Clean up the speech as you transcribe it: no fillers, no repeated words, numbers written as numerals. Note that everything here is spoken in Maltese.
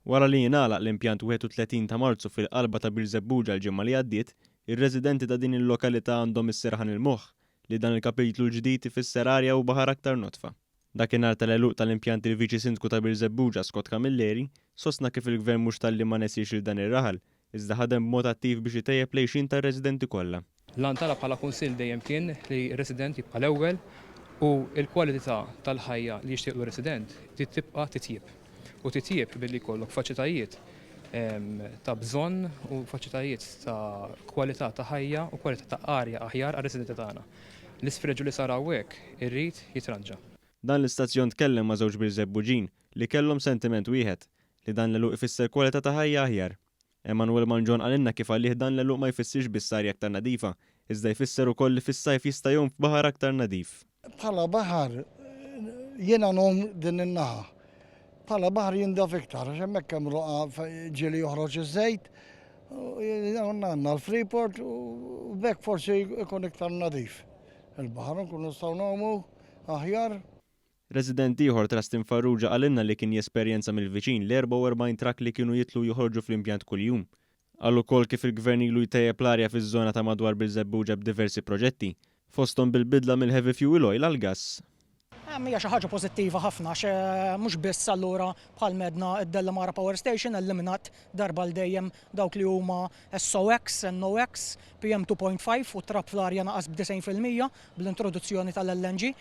Wara li ingħalaq l-impjant 31 ta' Marzu fil-qalba ta' Birżebbuġa l-ġimgħa li għaddiet, ir-residenti ta' din il-lokalità għandhom is-serħan il-moħħ li dan il-kapitlu l-ġdid ifisser arja u baħar aktar nodfa. Dakinhar tal-għeluq tal-impjant il-Viċi Sindku ta' Birżebbuġa Scott Camilleri sostna kif il-Gvern mhux talli ma nesiex lil dan ir-raħal, iżda ħadem b'mod attiv biex itejjeb l-għixien tar-residenti kollha. L-għan tagħna bħala Kunsill dejjem kien li r-resident jibqa' l-ewwel u l-kwalità tal-ħajja li jixtieqlu r-resident trid tibqa' titjieb. U titjieb billi jkollok faċitajiet ta' bżonn u faċitajiet ta' kwalità ta' ħajja u kwalità ta' arja aħjar għar-residenti tagħna. L-isfreġju li sar hawnhekk irid jitranġa. Dan l-istazzjon tkellem ma' żewġ Birżebbuġin li kellhom sentiment wieħed, li dan l-għeluq ifisser kwalità ta' ħajja aħjar. Emanuel Mangion qalilna kif għalih dan l-għeluq ma jfissirx biss arja aktar nadifa, iżda jfisser ukoll li fis-sajf jista' jgħum f'baħar aktar nadif. Bħala baħar jiena ngħum din in-naħa. Bħala baħar jindaf iktar għax hemmhekk hemm roqgħa ġieli joħroġ iż-żejt. Għandna l-Freeport u b'hekk forsi jkun iktar nadif. Il-baħar nkunu nistgħu ngħumu aħjar. Resident ieħor Trustin Farrugia qalilna li kien jesperjenza mill-viċin l-44 trakk li kienu jidħlu u joħorġu fl-impjant kuljum. Qal ukoll kif il-Gvern ilu jtejjeb l-arja fiż-żona ta' madwar Birżebbuġa b'diversi proġetti, fosthom bil-bidla mill-heavy fuel oil għall-gass. Hija xi ħaġa pożittiva ħafna għax mhux biss allura bħal m'għedna d-Dellamara Power Station eliminat darba għal dejjem dawk li huma SOx, NOx, PM 2.5 u t-trab fl-arja naqas b'90% bl-introduzzjoni tal-LNG.